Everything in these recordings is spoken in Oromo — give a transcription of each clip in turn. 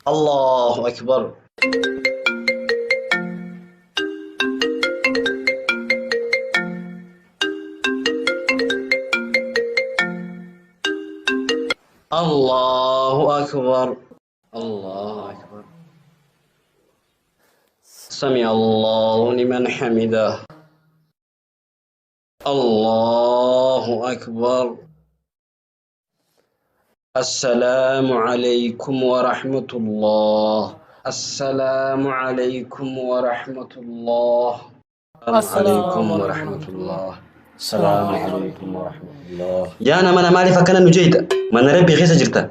Allahu akbar. Allahu akbar. Allahu akbar. Sami Allahu liman hamidah. Allahu akbar. Assalaamu alaykum wa rahmatullah. Assalaamu alaykum wa rahmatullah. Alaykum wa rahmatullah. Assalaamu alaykum wa rahmatullah. Yaa nama na maaliif akkana nu jeeyta? Mana Rabbii keessa jirta.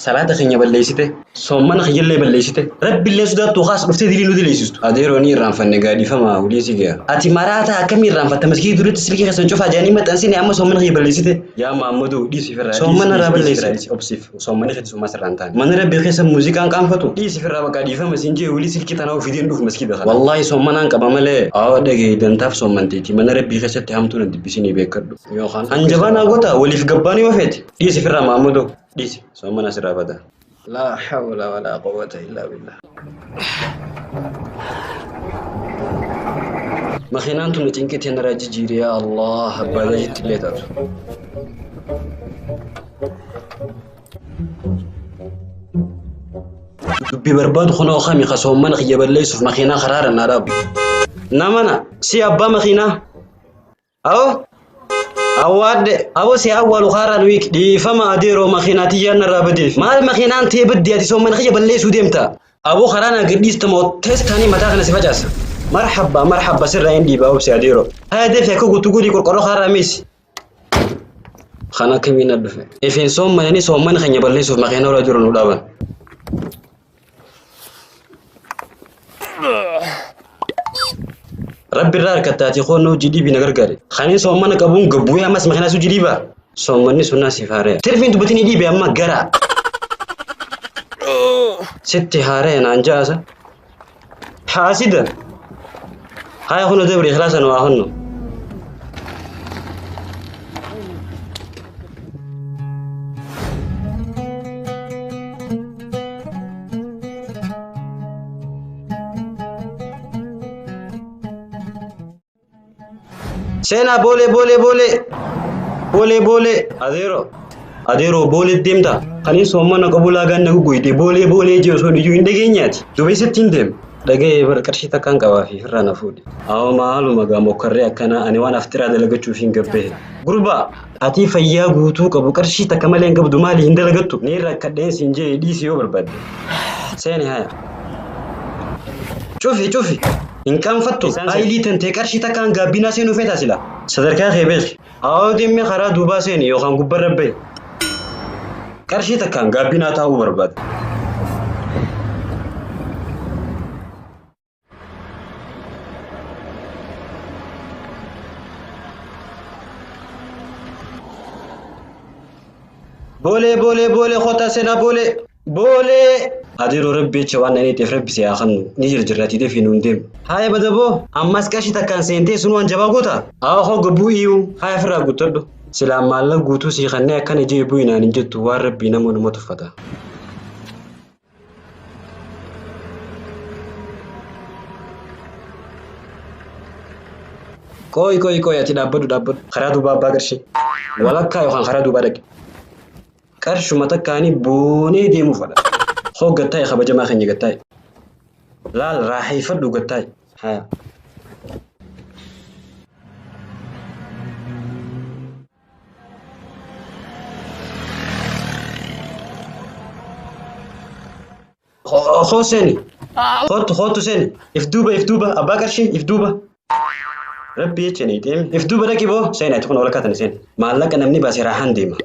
Salaata keenya balleessite, soommana kiyyallee balleessite, Rabbillee sodaattu kaas dhuftee dilii nu dileessistu. Adeeroo ni irraanfanne gaadhifama hulii si gaya. Ati maraataa akkamii irraanfatta maskiidii duratti silkii keessan cufaa jedhanii maxxansine amma soommana kiyya balleessite. Yaa Maammadoo dhiisi firraa. Soommana irraa balleessite. Obsiif soommanni keetti summaa sirraa hin taane. Mana Rabbii keessa muuziqaan qaanfatu. Dhiisi firraa bakka dhiifama siin jee hulii silkii tanaa ofideen dhufu maskiida kana. Wallaahi soommanaan qaba malee. Awwa dhagaye dantaaf soommanteeti mana Rabbii keessatti hamtuu na dubbisinii beekadhu. Yookaan hanjabaanaa goota waliif gabbaanii yoo feete. Dhiisi firraa Maammadoo. Dhiisi soommana sirraa bada. Laa hawla walaa quwwata illaa billah. Makiinaan tun cinqitee narraa jijjiiri yaa Allah abbaa gajitti illee taatu. Dubbii barbaadu kunoo kami ka soommana kiyya balleessuuf makiinaa karaara naa dhaabu. Namana si abbaa makiinaa. Awo awwaadde awo si awwaalu kaaraan wiik dhiifama adeeroo makiinaa tiyyaan narraa badeef maal makiinaan tee badde ati soomana kiyya balleessuu deemta aboo karaa naa gadhiista moo teestaanii mataa kana si facaasa marhabba marhabba sirraa hin dhiibaa obsi adeeroo haya deefi akka guutuu godhii qorqorroo kaarraa miisi kan akkamiin na dhufe ifiin soommananii soommana keenya balleessuuf makiinaa olaa jiru nu dhaaban. Rabbi irraa harkattaatii koonnoo hojii dhiibii na gargaare. Kaniin soommana qabuun gabbu'ee ammas makiinaa sujii dhiibaa. Soommanni sunnaa siif haaraya. Tirfiin dubbatinii dhiibe amma gara. Sitti haaraya naan ja'asa. Haasida. Haya kuna dabri ikhlaasa nu haa honnu. Seenaa boolee boolee boolee boolee boolee adeeroo adeeroo boolee deemta kaniin soommana qabu laagaan na guggoyte boolee boolee jee osoo iyyuu hin dhageenyaati dubeessatti hin deemu dhaga'ee bar qarshii takkaan qabaa fi firraa na fuudhe awwa maaluma gaa mokkarree akkanaa ani waan afxiraa dalagachuuf hin gabbahe gurbaa atii fayyaa guutuu qabu qarshii takka malee hin qabdu maali hin dalagattu ni rakkadheen siin jee dhiisi yoo barbaadde seeni haya Cufi cufi. Hin qaanfattu. Ayilii tantee qarshii takkaan gaabbinaa seenuu feetaa sila. Sadarkaa kee beeki. Awoo deemee karaa duubaa seeni yookaan gubbarra bahi. Qarshii takkaan gaabbinaa taa'uu barbaada. Boolee boolee boolee kootaa seenaa boolee boolee. Adeeroo rabbi jecha waan nani ta'eef rabbi si haa kennu ni jirjirra ati dafii nuun deemu. Haaya badaboo ammas qarshii takkaan seentee sun waan jabaa goota. Haa hoo gabbuu iyyuu haaya ofirraa guuttadhu. Silaa maallaqa guutuu sii kannee akkana jee bu'i naan hin jettu waan rabbii nama numa tuffata. Qooyi qooyi qooyi ati dhaabbadhu dhaabbadhu karaa duubaa abbaa qarshii walakkaa yookaan karaa duubaa dhaqi. Qarshuma takkaanii boonee deemuu fadha. Hoo gattaa'e kabajamaa keenya gattaa'e. Laal raaxeeffadhu gattaa'e. Haya. Koo seeni. Kootu kootu seeni. If duuba if duuba abbaa qarshii if duuba. Rabbi jecha ni deemi. If duuba dhaqi boo seeni ati kun walakkaa tana seeni. Maallaqa namni baase raahaan deema.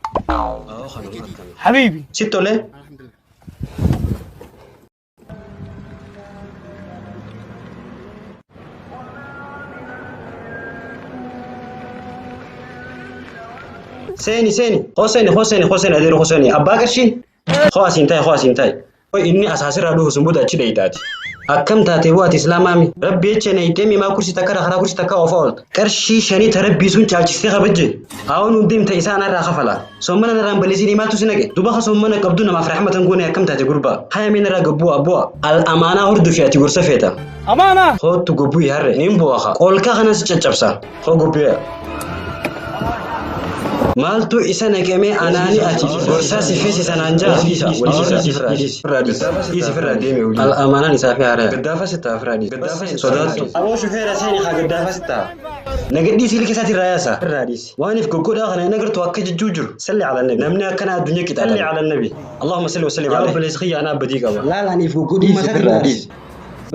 حبيبي Sitti tolee. Seeni seeni. Koo seeni koo seeni koo seeni adeero koo seeni abbaa qarshii. Koo asiin taa'e koo asiin taa'e. Inni asaasirraa dhufu sun booda achi dheeytaati. Akkam taate boo ati islaamaami? Rabbi jecha neeytee mimaa kursi takka karaa kursi takka ofa oolta. Qarshii shanii ta rabbii sun caalchistee kabajje. Haawwan hundi ta isaa narraa kafala. Sommana narraan balleessinii maaltu si naqe? Duba ka sommana qabdu namaaf rahmatan goone akkam taate gurbaa? Haya mee narraa gabbuu abbu'a. Al amaanaa hordofi ati gorsa feeta. Amaanaa! Hoottu gobbuu harre nin bu'a ka. Qolkaa kanas caccabsa. Hoo gobbuu. Maaltu isa naqamee anaani ati gorsaa si feesisa naan jaa. Al amaanaan isaa fi haaraya. Sodaattu. Aboo shufeera seeni haa gaddaafa sitta. Nagadhii siilka isaati irraa yaasa. Waaniif goggodhaa kana hin agartu akka jijjuu jiru. Salli ala nabi. Namni akkana addunyaa qixaata. Salli ala nabi. Allahumma salli wa sallim alayhi. Yaa obboleessi kiyya anaa badii qaba. Laal aniif goggodhuu mataa dhiisi.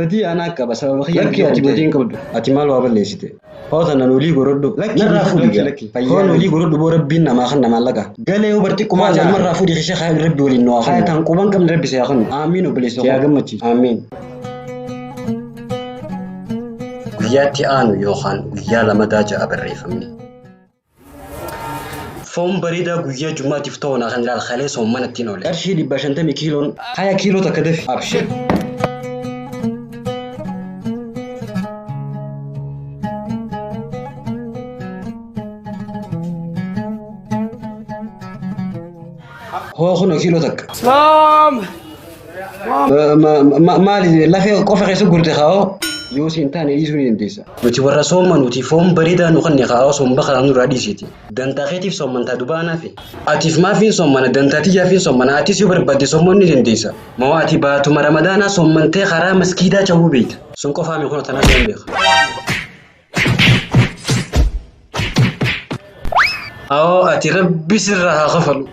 Badii anaa qaba sababa kiyya. Lakki ati badii hin qabdu. Ati maal waa balleessite? Hoo tana olii gorodhu. Narraa fuudhi. Hoo olii gorodhu boo rabbiin namaa kan namaan laqa. Galee yoo barti qumaa jalmarraa fuudhi kishee haa rabbi waliin nu haa kennu. Tan quban qabne rabbi si haa kennu. Aamiin obboleessa koo. Yaa gammachiisu. Aamiin. Guyyaatti aanu yookaan guyyaa lamadaa ja'a barreeffamni. Foon bareedaa guyyaa jummaatiif ta'u naa kan ilaal kalee soomman ittiin oole. Qarshii 150 kiiloon haya kiiloo takka dafi. Abshir. Hoo kun kiiloo takka. Islaam! Maali lafee qofa keessa gurte kaa'oo? Yoo siin taane dhiisuu ni dandeessa. Nuti warra sooma nuti foon bareedaa nu kanne kaa'oo somba kanaa nurraa dhiisiiti. Dantaa keetiif soommantaa dubaa naafi. Atiif maafiin soommana dantaa tiyyaafiin soommana atis yoo barbaadde soomuu ni dandeessa. Moo ati baatuma ramadaanaa soommantee karaa maskiidaa cahuu beekta. Sun qofaa mi kun tanaas nan beeka. Awoo ati rabbi sirraa haa kafalu.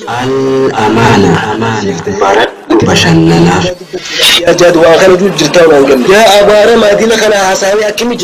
Al-amaana baradhu bashannanaaf. Ajaa'ib waa kana jirtaa waan galle. Yaa abaara maadina kana haasa'anii akkamitti.